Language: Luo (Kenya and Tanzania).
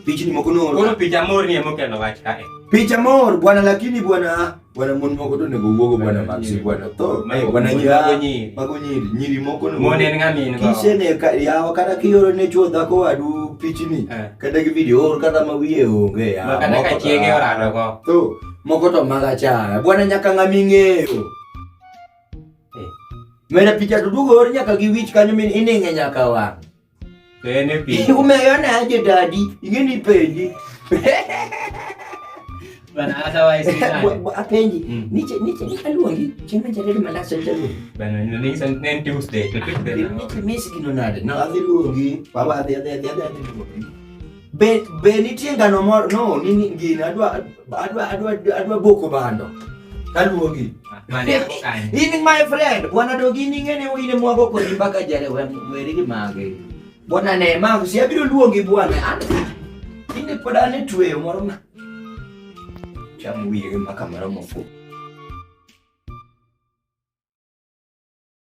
Pichni moko noor. Koro picha mor ni ema okelo wach kae. Picha mor bwana, lakini bwana bwana mon moko to onego wuogo bwana Maxi bwana tho. Mago- Bwana mon nyiri mago nyiri. Mago nyiri, nyiri moko onego. Mon en ng'ama in go. Kisene ka yawa kata kioro ne chuo dhako wadu pichni Eh. kata gi video or kata ma wiye onge ya. Ma kata ka moko to- chiege orado go. Tho, moko to maga chaya. Bwana nyaka ng'ama ing'eyo. Eh. Mera picha to duogo or nyaka gi wich kanyo min ining'e nyaka wang'. To en e piny. Umeyo nade dadi? Ing'e ni penji. Bana otherwise ni nade? Apenji. Mm. Niche niche nikaluongi. Chieng' ma chatedo mandas to nikaluongi. Bana ni ne en Tuesday to Tuesday. Niche miss gino nade? No adhi luongi. Baba adhi adhi adhi adhi adhi luongi. Be be nitie ngano moro no ni ni gino adwa adwa adwa adwa boko bando. Kaluongi. Mane kanye. In my friend, bwana dogi in ing'e ni in mwago kodi mbaka jare weri gi mage. Bwana ne mago si abiro luongi bwana. An tinde pod an e tweyo moro ma cham wiye gi maka moro mofuko.